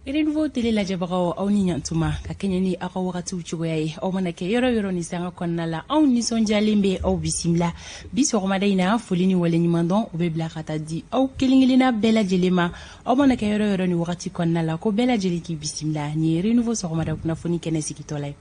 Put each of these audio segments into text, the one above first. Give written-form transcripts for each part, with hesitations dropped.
Renouveau télé lajɛbagaw, aw ni ɲantuma. Ka kɛɲɛ ni aw ka wagatiw cogoya ye, aw mana kɛ yɔrɔ yɔrɔ ni sanga kɔnɔna la, anw nisɔndiyalen bɛ aw bisimila bi sɔgɔmada in na. Foli ni waleɲumandɔn, o bɛ bila ka taa di aw kelen kelenna bɛɛ lajɛlen ma, aw mana kɛ yɔrɔ yɔrɔ ni wagati kɔnɔna la, ko bɛɛ lajɛlen k'i bisimila. Nin ye Renouveau sɔgɔmada kunnafoni kɛnɛ sigitɔla ye.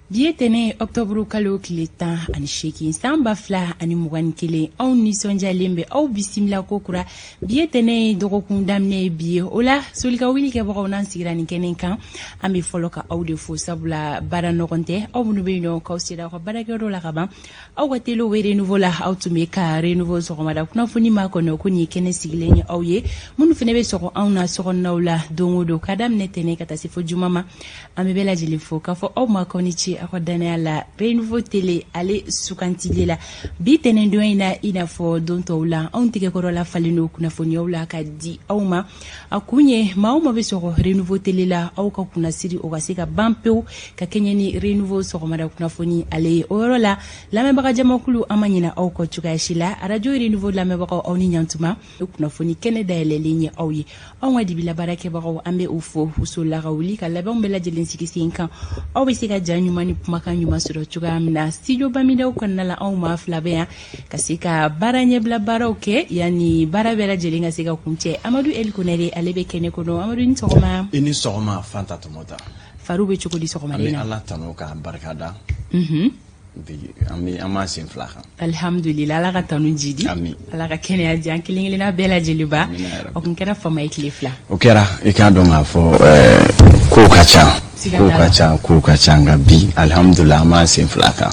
Bi ye tɛnɛ, ɔkutɔburu kalo tile 18, san 2021. Anw nisɔndiyalen bɛ aw bisimila ko kura. Bi ye tɛnɛ ye, dɔgɔkun daminɛ ye bi ye. O la, solika wuli kɛbagaw, n'an sigira nin kɛnɛ kan, an bɛ fɔlɔ ka aw de fo, sabula baara nɔgɔn tɛ. Aw minnu bɛ yen nɔ k'aw sera aw ka baarakɛyɔrɔ la ka ban, aw ka tele bɛ Renouveau la, aw tun bɛ ka Renouveau sɔgɔmada kunnafoni makɔnɔ, ko nin ye kɛnɛ sigilen ye aw ye. Minnu fana bɛ sɔgɔ anw na sokɔnɔnaw la don o don, ka daminɛ tɛnɛ ka taa se fo juma ma, an bɛ bɛɛ lajɛlen fo k'a fɔ aw ma k'aw ni ce aw ka dannaya la Renouveau télé ale sugantili la. Bi tɛnɛndon in na, i n'a fɔ don tɔw la, anw tɛgɛkɔrɔla falen don kunnafoniyaw la ka di aw ma. A kun ye, maa o maa bɛ sɔgɔ Renouveau télé la, aw ka kunnasiri, o ka se ka ban pewu ka kɛɲɛ ni Renouveau sɔgɔmada kunnafoni ale ye. O yɔrɔ la, lamɛnbaga jamakulu, an ma ɲinɛ aw kɔ cogoya si la. Arajo Renouveau lamɛnbagaw, aw ni ɲantuma. Kunnafoni kɛnɛ dayɛlɛlen ye aw ye. Anw ka dibila baarakɛbagaw, an bɛ u fo, u solila ka wuli ka labɛnw bɛɛ lajɛlen sigi sen kan, aw bɛ se ka ja ɲuman ni kumakan ɲuman sɔrɔ cogoya min na studio Bamidaw kɔnɔna la. Anw maa fila bɛ yan ka se ka baara ɲɛbila baaraw kɛ yanni baara bɛɛ lajɛlen ka se ka kuncɛ. Amadu El Konare, ale bɛ kɛnɛ kɔnɔ. Amadu, ni sɔgɔma. I ni sɔgɔma, Fanta Tɔmɔta. Fariw bɛ cogo di sɔgɔma? An bɛ Ala tanu k'a barikada. Bi an bɛ an b'an sen fila kan. Alihamudulila, Ala ka tanu jidi. Ami. Ala ka kɛnɛya di an kelen kelenna bɛɛ lajɛlen ba. O kun kɛra fama ye tile 2. O kɛra, i k'a dɔn k'a fɔ kow ka ca, kow ka ca, kow ka ca, nka bi alihamudulila, an b'an sen fila kan.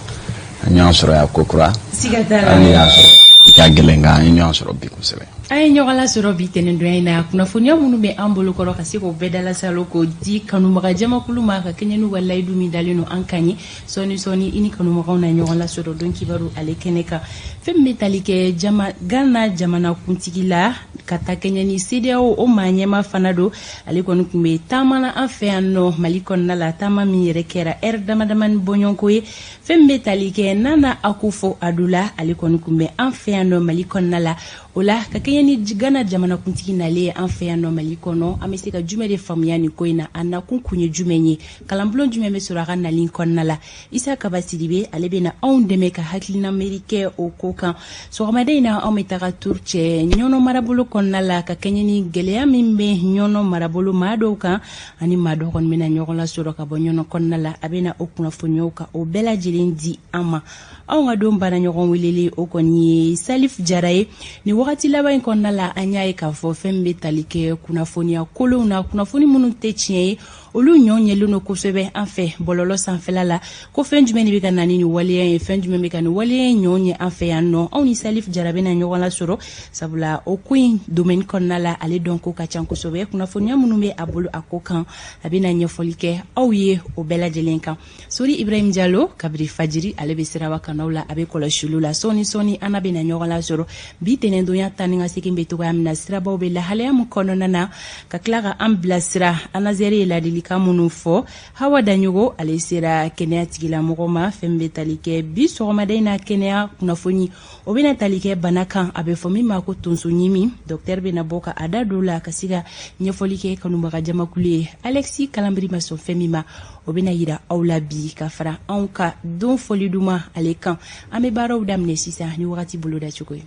An ɲɔgɔn sɔrɔ yan ko kura. Siga t'a la. An y'a sɔrɔ i ka gɛlɛn, nka an ye ɲɔgɔn sɔrɔ bi kosɛbɛ. An ye ɲɔgɔn lasɔrɔ bi tɛnɛndonya in na. Kunnafoniya minnu bɛ an bolokɔrɔ, ka se k'o bɛɛ dalasalo k'o di kanubaga jamakulu ma, ka kɛɲɛ n'u ka layidu min dalen don an kan ye. Sɔɔni sɔɔni, i ni kanubagaw na ɲɔgɔn lasɔrɔ don kibaru ale kɛnɛ kan. Fɛn min bɛ tali kɛ jama Ghana jamana kuntigi la, ka taa kɛɲɛ ni CEDEAO, o maa ɲɛma fana don, ale kɔni tun bɛ taama na an fɛ yan nɔ Mali kɔnɔna la, taama min yɛrɛ kɛra ɛri dama damani bɔɲɔgɔnko ye. Fɛn min bɛ tali kɛ Nana Akufo Addo la, ale kɔni tun bɛ an fɛ yan nɔ Mali kɔnɔna la. O la, ka kɛɲɛ ni Ghana jamanakuntigi nalen ye an fɛ yan nɔ Mali kɔnɔ, an bɛ se ka jumɛn de faamuya nin ko in na? A nakun kun ye jumɛn ye? Kalanbulon jumɛn bɛ sɔrɔ a ka nali kɔnɔna la? Isa Kaba Sidibe, ale bɛna anw dɛmɛ ka hakilina miiri kɛ o ko kan. Sɔgɔmada in na, anw bɛ taga tour cɛ Ɲɔnɔ marabolo kɔnɔna la, ka kɛɲɛ ni gɛlɛya min bɛ Ɲɔnɔ marabolo maa dɔw kan. Ani maa dɔw kɔni bɛna ɲɔgɔn lasɔrɔ ka bɔ Ɲɔnɔ kɔnɔna la, a bɛna o kunnafoniyaw ka o bɛɛ lajɛlen di an ma. Anw ka don baara ɲɔgɔn welelen, o kɔni ye Salif Jara ye. Nin wagati laban in kɔnɔna la, an y'a ye k'a fɔ fɛn bɛ tali kɛ kunnafoniya kolonw na, kunnafoni minnu tɛ tiɲɛ ye, olu ɲɔ ɲɛlen don kosɛbɛ an fɛ bɔlɔlɔ sanfɛla la. Ko fɛn jumɛn de bɛ ka na ni nin waleya ye? Fɛn jumɛn bɛ ka nin waleya in ɲɔ ɲɛ an fɛ yan nɔ? Anw ni Salif Jara bɛna ɲɔgɔn lasɔrɔ, sabula o ko in domaine kɔnɔna la, ale dɔn ko ka ca kosɛbɛ. Kunnafoniya minnu bɛ a bolo a ko kan, a bɛna ɲɛfɔli kɛ aw ye o bɛɛ lajɛlen kan. Sori Ibrahim Jalo, kabiri fajiri ale bɛ siraba kanaw la, a bɛ kɔlɔsiliw la. Sɔɔni sɔɔni, an bɛna ɲɔgɔn lasɔrɔ. Bi tɛnɛndonya ta ni ka segin bɛ cogoya min na, sirabaw bɛ lahalaya min kɔnɔna na, ka tila ka an bilasira, ANASER ye ladilikan minnu fɔ. Hawa Daɲogo, ale sera kɛnɛya tigilamɔgɔ ma. Fɛn bɛ tali kɛ bi sɔgɔmada in na kɛnɛya kunnafoni, o bɛna tali kɛ bana kan, a bɛ fɔ min ma ko tonsoɲimi. Dɔkitɛri bɛna bɔ ka a da don la, ka se ka ɲɛfɔli kɛ kanubaga jamakulu ye. Alexis Kalanbiri ma sɔn fɛn min ma, o bɛna yira aw la bi, ka fara anw ka don fɔli duman ale kan. An bɛ baaraw daminɛ sisan ni wagati boloda cogo ye.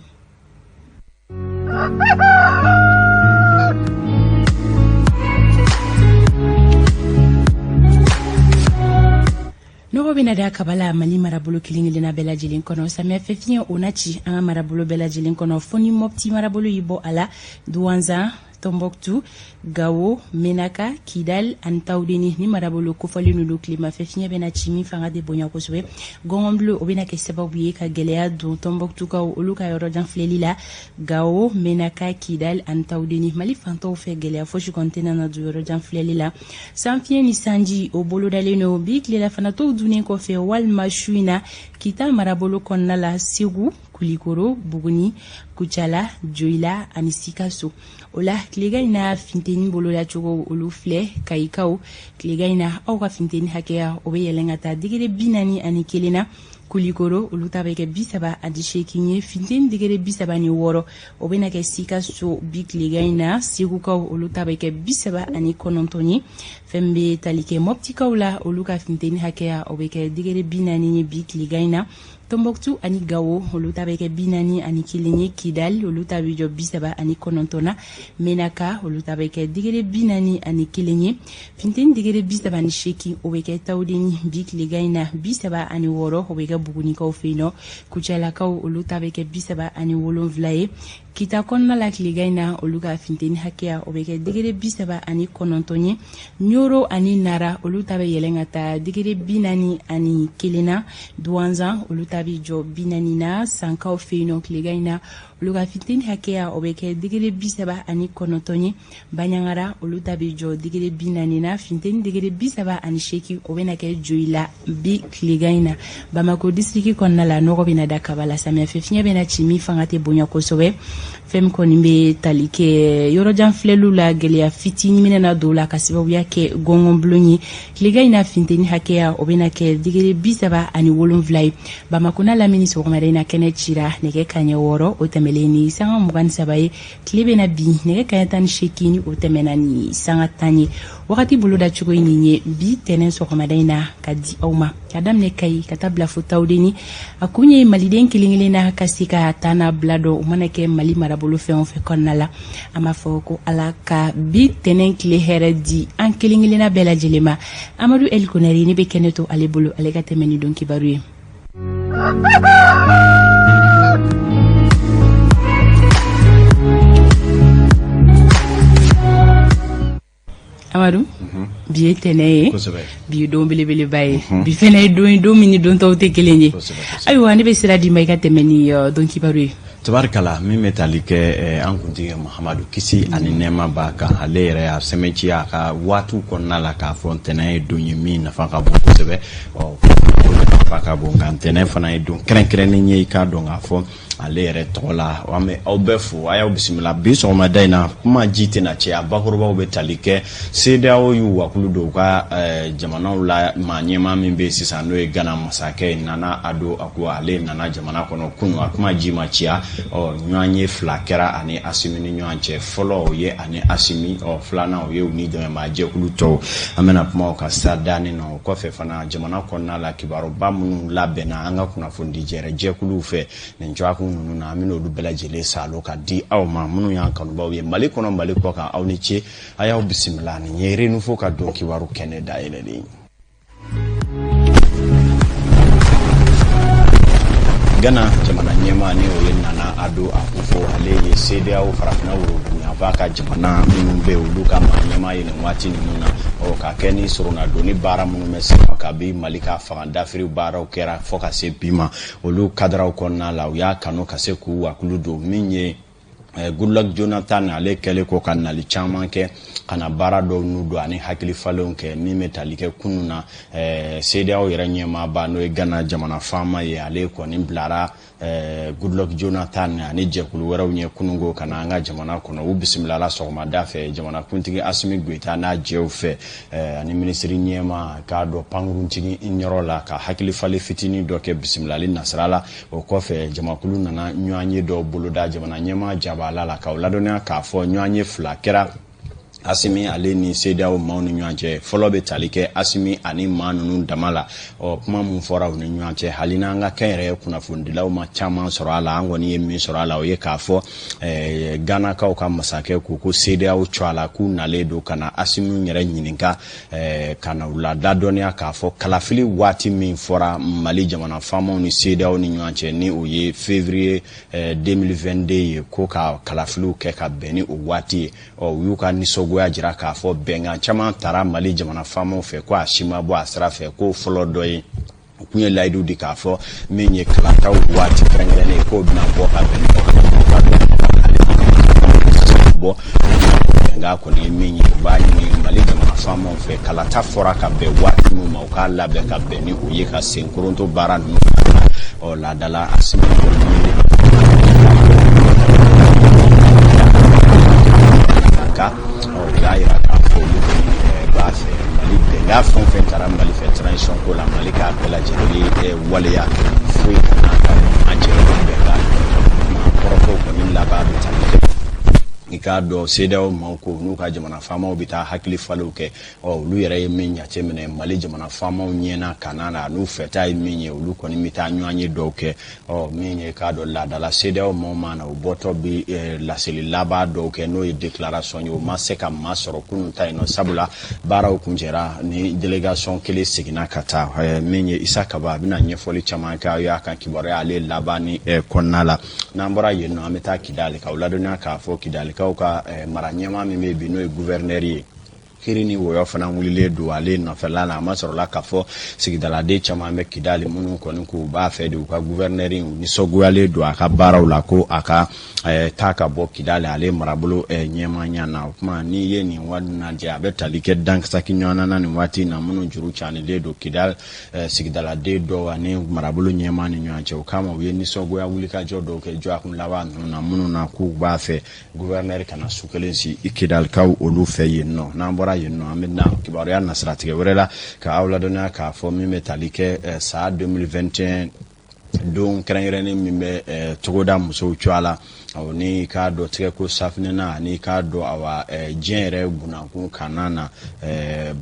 Nɔgɔ bɛna da kaba la Mali marabolo kelen kelenna bɛɛ lajɛlen kɔnɔ. Samiyɛfɛ fiɲɛ, o na ci an ka marabolo bɛɛ lajɛlen kɔnɔ, fo ni Mɔpti marabolo y'i bɔ a la. Duwanzan, Tɔnbɔkutu, Gawo, Menaka, Kidal ani Tawudeni, ni marabolo kofɔlen ninnu, tilemafɛ fiɲɛ bɛna ci min fanga tɛ bonya kosɛbɛ. Gɔngɔnbilo, o bɛna kɛ sababu ye ka gɛlɛya don Tɔnbɔkutukaw olu ka yɔrɔ jan filɛli la. Gawo, Menaka, Kidal ani Tawudeni, Mali fantaw fɛ, gɛlɛya fosi kɔni tɛna na don yɔrɔ jan filɛli la. Sanfiɲɛ ni sanji, o bolodalen don bi tilelafanatɔw dunnen kɔfɛ walima su in na, Kita marabolo kɔnɔna la, Segu, Kulikoro, Buguni, Kucala, Joyila ani Sikaso. O la, tilegan in na funteni bolodacogo, olu filɛ. Kayikaw, tilegan in na aw ka funteni hakɛya, o bɛ yɛlɛn ka taa degré 41 na. Kulikoro olu ta bɛ kɛ 38 ye. Funteni degré 36, o bɛna kɛ Sikaso bi tilegan in na. Segukaw olu ta bɛ kɛ 39 ye. Fɛn bɛ tali kɛ Mɔptikaw la, olu ka funteni hakɛya o bɛ kɛ degré 40 ye bi tilegan in na. Tɔnbɔkutu ani Gawo olu ta bɛ kɛ 41 ye. Kidali olu ta bɛ jɔ 39 na. Menaka olu ta bɛ kɛ degré 41 ye. Funteni degré 38, o bɛ kɛ Tawudeni bi tilegan in na. 36, o bɛ kɛ Bugunikaw fɛ yen nɔ. Kucalakaw olu ta bɛ kɛ 37 ye. Kita kɔnɔna la tilegan in na, olu ka funteni hakɛya o bɛ kɛ degré 39 ye. Ɲoro ani Nara olu ta bɛ yɛlɛn ka taa degré 41 na. Duwanzan olu ta bɛ jɔ 40 na. Sankaw fɛ yen nɔ tilegan in na, olu ka funteni hakɛya o bɛ kɛ degré 39 ye. Baɲangara olu ta bɛ jɔ degré 40 na. Funteni degré 38, o bɛna kɛ Joyila bi tilegan in na. Bamako disiriki kɔnɔna la, nɔgɔ bɛna da kaba la. Samiyɛfɛ fiɲɛ bɛna ci min fanga tɛ bonya kosɛbɛ. Fɛn min kɔni bɛ tali kɛ yɔrɔjan filɛliw la, gɛlɛya fitinin bɛna na don la ka sababuya kɛ gɔngɔnbulon ye. Tilegan in na, funteni hakɛya o bɛna kɛ degré 37 ye. Bamako n'a lamini, sɔgɔmada in na kɛnɛ cira nɛgɛ kaɲɛ 6, o tɛmɛlen ni sanga 23 ye. Tile bɛna bin nɛgɛ kaɲɛ 18, o tɛmɛna ni sanga 10 ye. Wagati boloda cogo ye nin ye bi tɛnɛn sɔgɔmada in na ka di aw ma, ka daminɛ Kayi ka taa bila fo Tawudeni. A kun ye maliden kelen kelen na ka se ka taa n'a bila dɔn, o mana kɛ Mali marabolo fɛn o fɛn kɔnɔna la. An b'a fɔ ko Ala ka bi tɛnɛn tile hɛrɛ di an kelen kelenna bɛɛ lajɛlen ma. Amadu El Konare, ne bɛ kɛnɛ to ale bolo, ale ka tɛmɛ ni don kibaru ye. Amadu, bi ye tɛnɛ ye, bi ye don belebeleba ye, bi fɛnɛ ye don ye, don min ni don tɔw tɛ kelen ye. Ayiwa, ne bɛ sira d'i ma, i ka tɛmɛ ni don kibaru ye. Tabarikala, min bɛ tali kɛ an kuntigi Mahamadu, kisi ani nɛɛma b'a kan, ale yɛrɛ y'a sɛmɛnciya a ka waatiw kɔnɔna la k'a fɔ ntɛnɛn ye don ye min nafa ka bon kosɛbɛ. Ɔ, nafa ka bon, nka ntɛnɛn fana ye don kɛrɛnkɛrɛnnen ye. I k'a dɔn k'a fɔ ale yɛrɛ tɔgɔ la, an bɛ aw bɛɛ fo, a y'aw bisimila bi sɔgɔmada in na. Kuma ji tɛna caya, bakurubaw bɛ tali kɛ CEDEAO y'u wakulu don u ka jamanaw la. Maa ɲɛmaa min bɛ sisan, n'o ye Gana masakɛ ye, Nana Ado Akufo, ale nana jamana kɔnɔ kunun. A kuma ji ma ciya. Ɔ, ɲɔgɔn ye fila kɛra ani Asimi ni ɲɔgɔn cɛ. Fɔlɔ o ye ani Asimi, ɔ filanan o ye u ni dɛmɛbaa jɛkulu tɔw. An bɛna kuma o kan sa daani na. O kɔfɛ fana, jamana kɔnɔna la, kibaruba minnu labɛnna an ka kunnafonidi jɛrɛ jɛkuluw fɛ nin dɔgɔkun ninnu na, an bɛna olu bɛɛ lajɛlen saalo ka di aw ma. Minnu y'an kanubaw ye Mali kɔnɔ, Mali kɔ kan, aw ni ce, a y'aw bisimila. Nin ye Renouveau ka don kibaru kɛnɛ dayɛlɛlen ye. Gana jamana ɲɛmaa, ni o ye Nana Ado Akufo, ale ye CEDEAO farafinna woroduguyanfan ka jamana minnu bɛ olu ka maa ɲɛmaa ye nin waati ninnu na. Ɔ, ka kɛ ni soronadonni baara minnu bɛ sen kabi Mali ka fanga dafiri baaraw kɛra fo ka se bi ma, olu kadaraw kɔnɔna la, u y'a kanu ka se k'u wakulu don. Min ye Goodluck Jonathan, ale kɛlen kɔ ka nali caman kɛ ka na baara dɔw n'u don ani hakili falenw kɛ, min bɛ tali kɛ kunun na, CEDEAO yɛrɛ ɲɛmaaba, n'o ye Ghana jamana faama ye, ale kɔni bilara Goodluck Jonathan ani jɛkulu wɛrɛw ɲɛ kununko ka na an ka jamana kɔnɔ. U bisimilala sɔgɔmada fɛ jamanakuntigi Asimi Goyita n'a jɛw fɛ ani minisiri ɲɛmaa k'a dɔn pankuruntigi yɔrɔ la, ka hakili falen fitinin dɔ kɛ bisimilali nasira la. O kɔfɛ, jamakulu nana ɲɔgɔn ye dɔw boloda jamana ɲɛmaa jabala la, k'aw ladɔnniya k'a fɔ ɲɔgɔn ye fila kɛra Asimi ale ni CEDEAO maaw ni ɲɔgɔn cɛ. Fɔlɔ bɛ tali kɛ Asimi ani maa ninnu dama la. Ɔ, kuma mun fɔra u ni ɲɔgɔn cɛ, hali n'an ka kɛnyɛrɛye kunnafonidilaw ma caman sɔrɔ a la, an kɔni ye min sɔrɔ a la, o ye k'a fɔ Ganakaw ka masakɛ ko CEDEAO cɔ a la, k'u nalen don ka na Asimi yɛrɛ ɲininka, ka na u ladɔnniya k'a fɔ kalafili waati min fɔra Mali jamana faamaw ni CEDEAO ni ɲɔgɔn cɛ, ni o ye février 2022 ye, ko ka kalafiliw kɛ ka bɛn ni o waati ye. Ɔ, u y'u ka nisɔngoya jira k'a fɔ bɛnkan caman tara Mali jamana faamaw fɛ, ko a si ma bɔ a sira fɛ. K'o fɔlɔ dɔ ye, u kun ye layidu di k'a fɔ min ye kalataw waati kɛrɛnkɛrɛnnen ye, k'o bɛna bɔ ka bɛn ni bɔ. Bɛnkan kɔni ye min ye, u b'a ɲini Mali jamana faamaw fɛ, kalata fɔra ka bɛn waati min ma, u k'a labɛn ka bɛn ni o ye, ka sen koronto baara ninnu. Ɔ, laadala Asimi kɔni ka u y'a yira k'a fɔ olu kɔni b'a fɛ Mali bɛnkan fɛn o fɛn taara Mali fɛ transition ko la, Mali k'a bɛɛ lajɛlen waleya. I k'a dɔn, CEDEAO maaw ko n'u ka jamana faamaw bɛ taa hakili falenw kɛ. Ɔ, olu yɛrɛ ye min jate minɛ Mali jamana faamaw ɲɛna ka na la, n'u fɛta ye min ye, olu kɔni bɛ taa ɲɔgɔn ye dɔw kɛ. Ɔ, min ye k'a dɔn, laadala CEDEAO maaw ma na, u bɔtɔ bi laseli laban dɔw kɛ, n'o ye déclaration ye. O ma se ka maa sɔrɔ kunun ta yen nɔ, sabula baaraw kuncɛra ni délégation kelen seginna ka taa. Min ye Isa Kaba, a bɛna ɲɛfɔli caman kɛ aw y'a kan kibaruya ale laban ni kɔnɔna la. N'an bɔra yen nɔ, an bɛ taa Kidali k'aw ladɔnniya k'a fɔ Kidalikaw ka mara ɲɛmaa min bɛ bi, n'o ye gouverneur ye, kiri ni wɔyɔ fana wulilen don ale nɔfɛla la. A ma sɔrɔla k'a fɔ sigidaladen caman bɛ Kidali minnu kɔni k'u b'a fɛ de u ka gouverneur, u nisɔngoyalen don a ka baaraw la, ko a ka taa ka bɔ Kidali ale marabolo ɲɛmaaya na. O kuma, n'i ye nin wari lajɛ, a bɛ tali kɛ dankisaki ɲɔgɔn na nin waati in na, minnu juru canilen don Kidali sigidaladen dɔw ani marabolo ɲɛmaa ni ɲɔgɔn cɛ. O kama, u ye nisɔngoya wulikajɔ dɔw kɛ dɔgɔkun laban ninnu na, minnu na k'u b'a fɛ gouverneur kana su kelen si i Kidalikaw olu fɛ yen nɔ. N'an bɔra yen nɔ, an bɛ na kibaruya nasiratigɛ wɛrɛ la ka aw ladɔnniya k'a fɔ min bɛ tali kɛ san 2021 don kɛrɛnkɛrɛnnen min bɛ togoda musow cogoya la, ni k'a dɔn tigɛ ko safinɛ na, ani k'a dɔn, awa, diɲɛ yɛrɛ bunakun kana na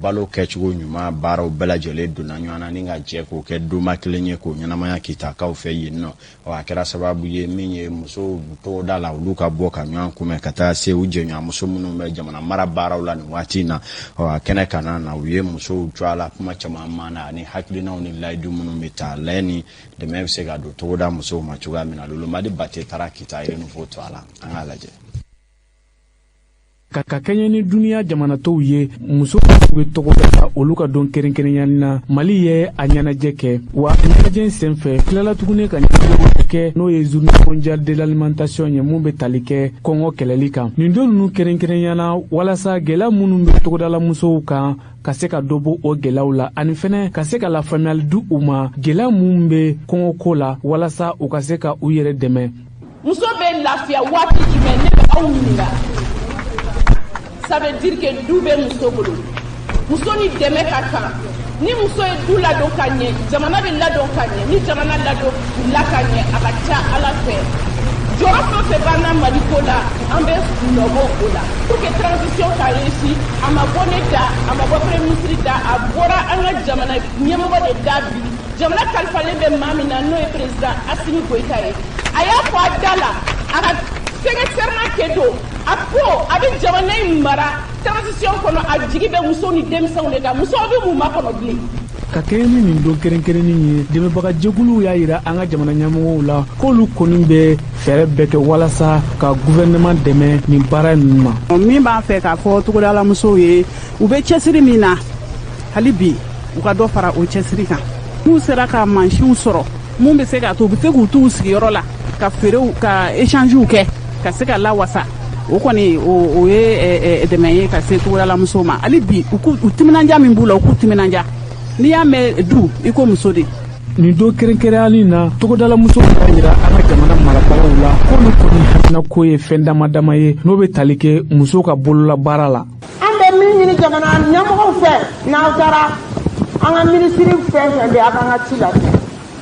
balo kɛcogo ɲuman baaraw bɛɛ lajɛlen donna ɲɔgɔn na ni ka jɛ k'o kɛ donba kelen ye k'o ɲɛnamaya Kitakaw fɛ yen nɔ. A kɛra sababu ye min ye musow togoda la, olu ka bɔ ka ɲɔgɔn kunbɛn ka taa se u jɛɲɔgɔnmuso minnu bɛ jamana mara baaraw la nin waati in na. A kɛnɛ kana na, u ye musow cogoya la kuma caman mana ani hakilinaw ni layidu minnu bɛ ta layɛ ni dɛmɛ bɛ se ka don togoda musow ma cogoya min na. Lolomadi Bate taara Kita Renouveau to a la, an k'a lajɛ. Ka kɛɲɛ ni duniya jamana tɔw ye, muso bɛ tɔgɔda la, olu ka don kɛrɛnkɛrɛnya na, Mali ye a ɲɛnajɛ kɛ. Wa ɲɛnajɛ senfɛ, tilala tuguni ka ɲɛnajɛ kɛ, n'o ye Journée mondiale de l'alimentation ye, mun bɛ tali kɛ kɔngɔ kɛlɛli kan. Nin don ninnu kɛrɛnkɛrɛnya na, walasa gɛlɛya minnu bɛ togodala musow kan, ka se ka dɔ bɔ o gɛlɛyaw la, ani fɛnɛ ka se ka lafaamuyali di u ma gɛlɛya mun bɛ kɔngɔko la, walasa u ka se ka u yɛrɛ dɛmɛ. Muso bɛ lafiya waati jumɛn? Ne bɛ aw ɲininka. Ça veut dire que du bɛ muso bolo, muso ni dɛmɛ ka kan. Ni muso ye du ladon ka ɲɛ, jamana bɛ ladon ka ɲɛ. Ni jamana ladon la ka ɲɛ, a ka ca Ala fɛ, jɔrɔ fɛn fɛn b'an na Maliko la, an bɛ nɔbɔ o la. Pour que transition ka réussi, a ma bɔ ne da, a ma bɔ premier ministre da, a bɔra an ka jamana ɲɛmɔgɔ de da. Bi jamana kalifalen bɛ maa min na, n'o ye président Assimi Goïta ye, a y'a fɔ a da la, a ka sɛgɛ serment kɛ don, a ko a bɛ jamana in mara transition kɔnɔ, a jigi bɛ musow ni denmisɛnw de kan. Musow bɛ mun makɔnɔ bilen? Ka kɛɲɛ ni nin don kɛrɛnkɛrɛnnin ye, dɛmɛbagajɛkuluw y'a yira an ka jamana ɲɛmɔgɔw la k'olu kɔni bɛ fɛɛrɛ bɛɛ kɛ walasa ka gouvernement dɛmɛ nin baara ninnu ma. Min b'an fɛ k'a fɔ togodalamusow ye, u bɛ cɛsiri min na, hali bi u ka dɔ fara o cɛsiri kan. N'u sera ka mansinw sɔrɔ mun bɛ se k'a to u bɛ se k'u t'u sigiyɔrɔ la ka feerew ka échangew kɛ, ka se ka lawasa, o kɔni o ye dɛmɛ ye ka se togodalamusow ma. Hali bi u k'u timinanja min b'u la, u k'u timinanja. N'i y'a mɛn du, i ko muso de. Nin don kɛrɛnkɛrɛnyali na, togodalamusow y'a yira an ka jamana marabagaw la k'olu kɔni haminako ye fɛn dama dama ye, n'o bɛ tali kɛ musow ka bololabaara la. An bɛ min ɲini jamana ɲɛmɔgɔw fɛ, n'aw taara an ka minisiri fɛn fɛn bɛ, a k'an ka ci lase,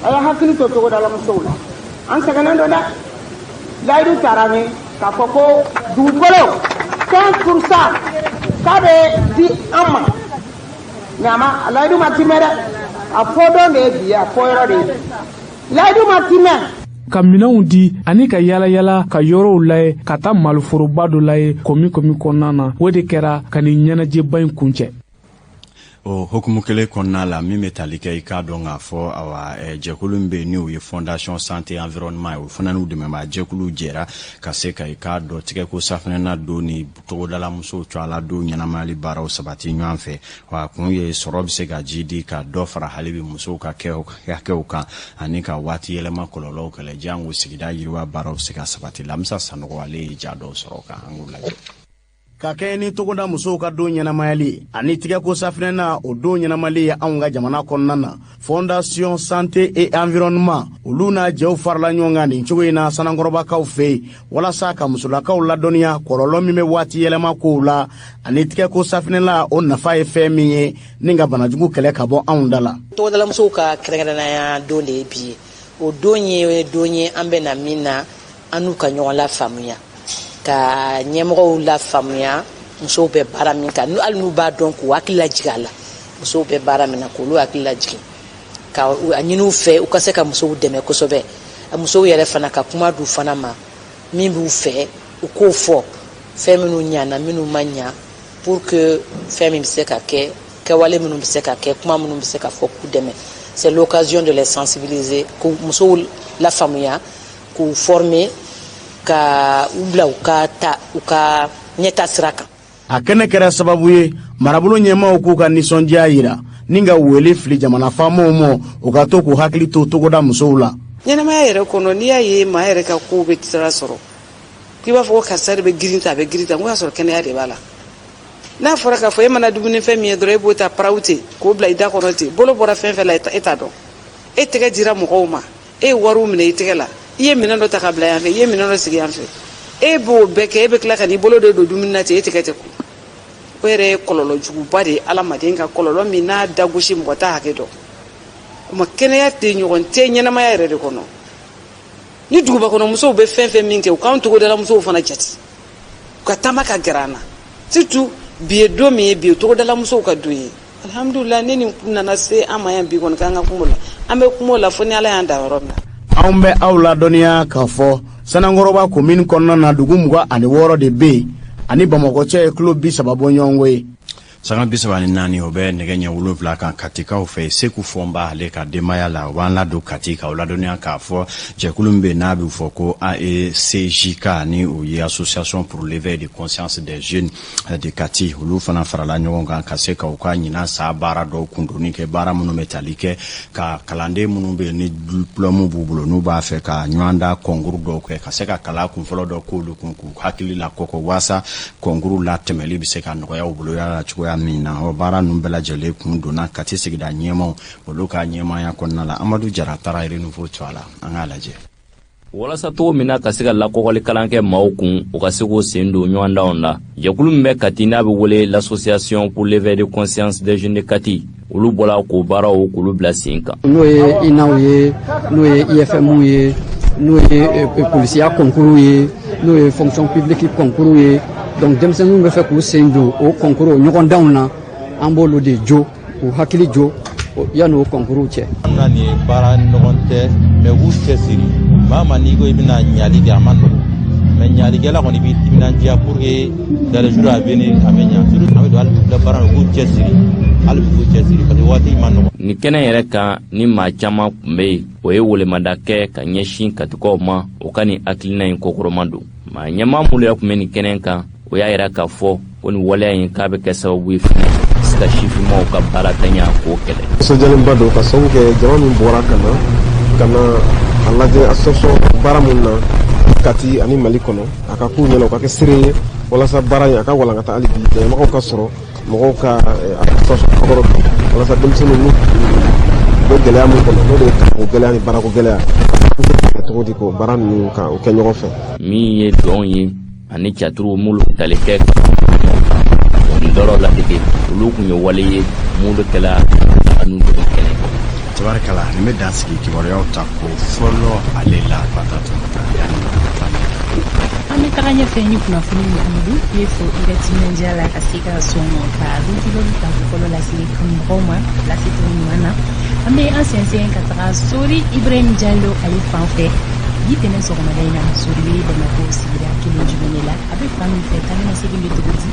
a ye hakili to togodalamusow la. An sɛgɛnnen don dɛ. Layidu taara an ye k'a fɔ ko dugukolo 15 % k'a bɛ di an ma, mais a ma, layidu ma timɛ dɛ. A fɔ don de ye bi ye, a fɔ yɔrɔ de ye bi, layidu ma timɛ. Ka minɛnw di ani ka yala yala ka yɔrɔw layɛ, ka taa maloforoba dɔ layɛ komi komi kɔnɔna na, o de kɛra ka nin ɲɛnajɛba in kuncɛ. O hukumu kelen kɔnɔna la, min bɛ tali kɛ, i k'a dɔn k'a fɔ, awa, jɛkulu min bɛ yen, n'o ye Fondation Santé Environnement ye, o fana n'u dɛmɛbaa jɛkuluw jɛra ka se ka, i k'a dɔn, tigɛko safinɛna don ni togodalamusow cɔla don ɲɛnamayali baaraw sabati ɲɔgɔn fɛ. Wa kun ye sɔrɔ bɛ se ka ji di ka dɔ fara hali bi musow ka hakɛw kan, ani ka waati yɛlɛma kɔlɔlɔw kɛlɛ, jango sigida yiriwa baaraw bɛ se ka sabati. Lamisa Sanɔgɔ, ale ye ja dɔw sɔrɔ o kan, an k'u lajɛ. Ka kɛɲɛ ni togoda musow ka don ɲɛnamayali ani tigɛko safinɛna, o don ɲɛnamali ye anw ka jamana kɔnɔna na, Fondation Santé et Environnement, olu n'a jɛw farala ɲɔgɔn kan nin cogo in na Sanankɔrɔbakaw fɛ yen, walasa ka musolakaw ladɔnniya kɔlɔlɔ min bɛ waati yɛlɛma kow la, ani tigɛko safinɛla, o nafa ye fɛn min ye, ni ka banajugu kɛlɛ ka bɔ anw da la. Togodalamusow ka kɛrɛnkɛrɛnnenya don de ye bi ye. O don ye don ye an bɛ na min na an n'u ka ɲɔgɔn la faamuya. Ka ɲɛmɔgɔw lafaamuya musow bɛ baara min kan, hali n'u b'a dɔn, k'u hakili lajigin a la. Musow bɛ baara min na, k'olu hakili lajigin, ka a ɲini u fɛ u ka se ka musow dɛmɛ kosɛbɛ. Musow yɛrɛ fana ka kuma d'u fana ma, min b'u fɛ, u k'o fɔ, fɛn minnu ɲana, minnu ma ɲa, pour que fɛn min bɛ se ka kɛ, kɛwale minnu bɛ se ka kɛ, kuma minnu bɛ se ka fɔ k'u dɛmɛ. C'est l'occasion de les sensibiliser, k'u musow lafaamuya, k'u former, ka u bila u ka ta u ka ɲɛta sira kan. A kɛnɛ kɛra sababu ye marabolo ɲɛmaaw k'u ka nisɔndiya yira ni ka wele fili jamana faamaw ma, u ka to k'u hakili to togoda musow la. Ɲɛnamaya yɛrɛ kɔnɔ, n'i y'a ye maa yɛrɛ ka kow bɛ sira sɔrɔ, k'i b'a fɔ ko karisa de bɛ girin ta, a bɛ girin ta, n ko y'a sɔrɔ kɛnɛya de b'a la. N'a fɔra k'a fɔ e mana dumunifɛn min ye dɔrɔn, e b'o ta paraw ten k'o bila i da kɔnɔ ten, bolo bɔra fɛn fɛn la, e t'a dɔn. E tɛgɛ dira mɔgɔw ma, e ye wariw minɛ i tɛgɛ la, i ye minɛn dɔ ta ka bila yan fɛ, i ye minɛn dɔ sigi yan fɛ, e b'o bɛɛ kɛ, e bɛ tila ka n'i bolo de don dumuni na ten, e tɛgɛ tɛ ko. O yɛrɛ ye kɔlɔlɔ juguba de ye adamaden ka, kɔlɔlɔ min n'a dagosi mɔgɔ t'a hakɛ dɔn. O ma kɛnɛya tɛ ɲɔgɔn tɛ ɲɛnamaya yɛrɛ de kɔnɔ. Ni duguba kɔnɔ musow bɛ fɛn fɛn min kɛ, u k'an togodala musow fana jate, u ka taama ka gɛrɛ an na, surtout bi ye don min ye, bi ye togodala musow ka don ye. Alihamudulila, ne nin nana se an ma yan bi kɔni, k'an ka kuma o la, an bɛ kuma o la fo ni Ala y'an da yɔrɔ min na. Anw bɛ aw ladɔnniya k'a fɔ Sanankɔrɔba komini kɔnɔna na, dugu 26 de bɛ yen, ani Bamakɔ cɛ ye kilo 30 bɔ ɲɔgɔn ye. Sanga 34, o bɛ nɛgɛ ɲɛ 7 kan Katikaw fɛ. Seku Fɔnba, ale ka denbaya la, o b'an ladon Kati, k'aw ladɔnniya k'a fɔ jɛkulu min bɛ yen n'a bɛ fɔ ko AECJK, ni o ye Association pour l'éveil de conscience des jeunes de Kati, olu fana farala ɲɔgɔn kan ka se ka u ka ɲinan sa baara dɔw kundonni kɛ, baara minnu bɛ tali kɛ ka kalanden minnu bɛ yen ni diplôme b'u bolo, n'u b'a fɛ ka ɲɔgɔnda concours dɔw kɛ, ka se ka kalan kunfɔlɔ dɔ k'olu kun, k'u hakili la kɔkɔ, waasa concours la tɛmɛli bɛ se ka nɔgɔya u bolo yala cogoya min na. O baara ninnu bɛɛ lajɛlen kun donna Kati sigida ɲɛmaw olu ka ɲɛmaaya kɔnɔna la. Amadu Jara taara Renouveau to a la, an k'a lajɛ. Walasa cogo min na ka se ka lakɔkɔli kalan kɛ maaw kun, u ka se k'o sen don ɲɔgɔndanw na, jɛkulu min bɛ Kati n'a bɛ wele l'Association pour l'éveil de conscience des jeunes de Kati, olu bɔla k'o baaraw k'olu bila sen kan. N'o ye INAw ye, n'o ye IFM ye, n'o ye polisiya concours ye, n'o ye fonction publique concours ye, donc denmisɛnninw bɛ fɛ k'u sen don o concours, o ɲɔgɔndanw na, an b'olu de jo k'u hakili jo yanni o concours cɛ. An na nin ye baara ɲɔgɔn tɛ mɛ, u k'u cɛsiri. Maa ma, n'i ko i bɛna ɲali kɛ, a ma nɔgɔn mɛ, ɲalikɛla kɔni b'i timinandiya pour que dans les jours à venir a bɛ ɲa. Surtout an bɛ don hali bi u filɛ baara la, u k'u cɛsiri hali bi, k'u cɛsiri parce que waati ma nɔgɔn. Nin kɛnɛ yɛrɛ kan ni maa caman tun bɛ yen, o ye welemada kɛ ka ɲɛsin Katikaw ma, o ka nin hakilina in kɔkɔrɔma don. Maa ɲɛmaa minnu yɛrɛ tun bɛ nin kɛnɛ kan, o y'a yira k'a fɔ ko nin waleya in k'a bɛ kɛ sababu ye fɛnɛ ka se ka sifinmaw ka baaratanya k'o kɛlɛ. Nisɔndiyalenba don ka sababu kɛ jama min bɔra ka na a lajɛ association baara mun na Kati ani Mali kɔnɔ, a ka k'u ɲɛna, u ka kɛ seere ye walasa baara in a ka walankata hali bi, dɛmɛbagaw ka sɔrɔ, mɔgɔw ka association kɔrɔ don, walasa denmisɛnninw n'u bɛ gɛlɛya min kɔnɔ, n'o de ye kalanko gɛlɛya ni baarako gɛlɛya, an bɛ se cogo di k'o baara ninnu ka o kɛ ɲɔgɔn fɛ. Min ye dɔn ye ani caturu minnu tali kɛ nin dɔrɔ ladege, olu kun ye wale ye minnu kɛla anu don kɛnɛ. Tabarikala, nin bɛ dan sigi kibaruyaw ta ko fɔlɔ ale la bata tun yanni ka taa. An bɛ taga ɲɛfɛ ni kunnafoni ye. Amadu, i bɛ fɔ i ka timinandiya la ka se ka sɔn ka donkibaru ta ko fɔlɔ lase kanubagaw ma lasecogo ɲuman na. An bɛ an sɛnsɛn ka taga Sori Ibrahim Jalo ale fan fɛ bi tɛnɛ sɔgɔmada in na. Sori bɛ Bamakɔ sigida kelen jumɛn de la? A bɛ fan min fɛ, taa ni ka segin bɛ cogo di?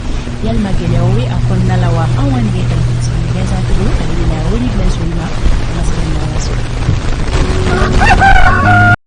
Yalima gɛlɛyaw bɛ a kɔnɔna la wa?